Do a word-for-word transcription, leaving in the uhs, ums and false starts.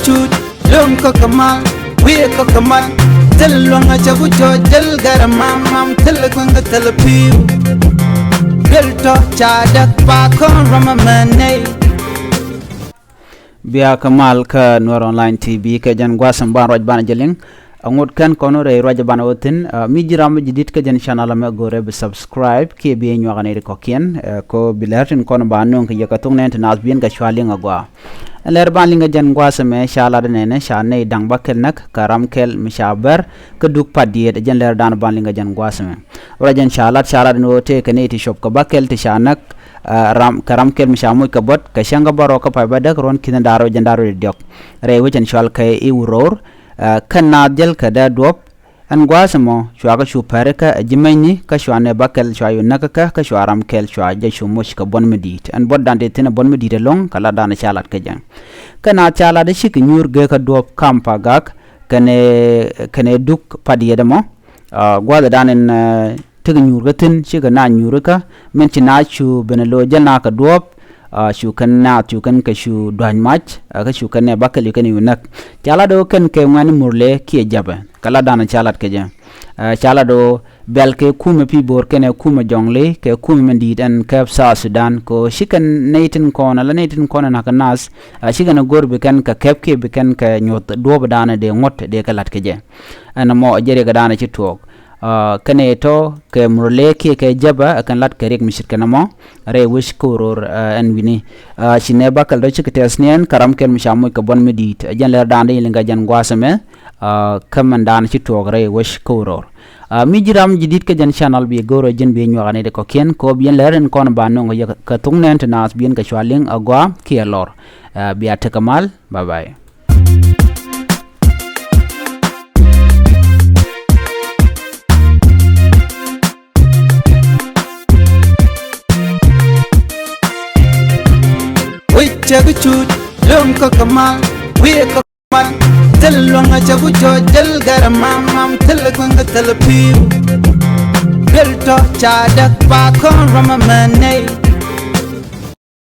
Cut lo̱ŋ kä kɛ mal, wi̱i̱ kä kɛ mal. Thil luäŋ a cɛ ku cɔc, thil gɛr a mam mam, thil kueŋ kä thil pi̱w. Thil tɔ ca däk pa kɔn ram a mɛn nɛy. Bia kɛ mal kä Nuɛr Online T V kɛ jɛn gua̱a̱th in ban ruac banɛ jɛ liŋ. A ŋot kɛn kɔn rɛy ruac banɛ wä thi̱n. Ah, mi ji̱ ram mi ji̱ di̱t kä jɛn channel ɛmɛ, go̱rɛ bi subscribe kiɛ bi nyuak ni ri kɔ̱kiɛn. Eh, ko bi lɛr tin kɔn ba nuŋ kɛ yɛ kɛ thuk nɛn ti naath bi̱i̱n kɛ cua liŋ a gɔaa. Ɛn lɛr ban liŋ kɛ jɛn gua̱a̱th ɛmɛ ca lat nɛnɛ ca nɛy da̱ŋ bäkɛl näk kɛ ram kɛl mi ca bär kä duk pat diet. Jɛn lɛr dan ban liŋ kɛ jɛn gua̱a̱th ɛmɛ. Wä jɛn ca lat ca lat ni wä tëë kɛ nɛy ti cop kɛ bäkɛl ti ca näk, ah, ram kɛ ram kɛl mi ca moc kɛ buɔt kɛ cäŋ kɛ bärɔw kä pay bädäk ruɔ̱n ki̱n da̱r wä jɛn da̱r wä diɔ̱k. Rɛy wä cɛn cual kɛ i̱ wä ro̱o̱r, ah, kɛn naath jäl kɛ dee duɔ̱p. Ɛn gua̱a̱th ɛmɔ cua kä cu pɛrikä ɛ ji̱ mɛnyni kä cua nɛ bäkɛl cua yu näk kä kä cua ram kɛl cua jɛ cu moc kɛ buɔ̱n mi di̱i̱t. Ɛn buɔ̱t dan dee thi̱n ɛ buɔ̱n mi di̱i̱t ɛlɔ̱ŋ kɛ lat dan ca lat kä jɛ. Kä naath ca lat ɛ cikɛ nyuur geekä duɔ̱ɔ̱p kam pa gak kɛnɛ kɛnɛ duk pat yet ɛmɔ. Ah, gua̱a̱th ɛ dan ɛn, ah, tekɛ nyuur kä thi̱n cikɛ naath nyuur kä min ci naath cu ben ɛ lo̱o̱ jäl naath kɛ duɔ̱ɔ̱p. Ah, cu kɛn naath cu kɛn kɛ cu dua̱ny mac, ah, kä cu kɛn nɛ bäkɛl cu kɛn yu näk. Ca lat ɛ ɣöö kɛn kɛ ŋuɛ̈ni Murle kiɛ Jɛpɛ kɛ lat dan ca lat kɛ jɛ. Ah, ca lat ɛ ɣöö bɛl kɛ kumɛ Pi̱i̱ Bo̱o̱r kɛnɛ kumɛ Jɔŋli kɛ kumɛ min di̱i̱t ɛn kɛp South Sudan kɛ ɣöö ci kɛn nɛy tin kɔn ala nɛy tin kɔn ɛn akɛ naath, ah, ci kɛn ɛ go̱r bi kɛn kɛ kɛp kiɛ bi kɛn kɛ nyuɔ̱th duɔ̱ɔ̱p dan dee ŋuɔ̱t dee kɛ lat kɛ jɛ. Ɛn ɛmɔ jɛ riɛk dan ci tuɔɔk. Ah, kɛnɛ tɔ kɛ Murle kiɛ kɛ Jɛpɛ ɛ kɛn lat kɛ riɛk mi ce̱tkɛ nɛmɔ rɛy wec kä wä ro̱o̱r, ah, ɛn wi̱ni. Ah, ci nɛ bäkɛl tɔ cikɛ tɛth niɛn kɛ ram kɛl mi ca moc kɛ buɔ̱n mi di̱i̱t. Ɛ jɛn lɛr dan dee liŋ kɛ jɛn gua̱a̱th ɛmɛ, ah, kä min dan ci tuɔɔk rɛy wec kä wä ro̱o̱r. Ah, mi ji̱ ram ji̱ di̱t kä jɛn channel bi go̱o̱r ɛ ji̱n bi nyuak ni dee kɔ̱kiɛn kɛ ɣöö bi yɛn lɛr in kɔn ba nöŋ kɛ yɛ kɛ thuk nɛn ti naath bi yɛn kɛ cua liŋ a gɔaa kiɛ lɔr. Ah, bia tekɛ mal. Bye bye. Wi̱c cɛ bi cut lo̱ŋ kä kɛ mal, wi̱i̱ kä kɛ mal. Thil luäŋ a cɛ ku cɔc, thil gɛr a mam mam, thil kueŋ kä thil pi̱i̱w. Thil tɔ ca däk pa kɔn ram a mɛn nɛy.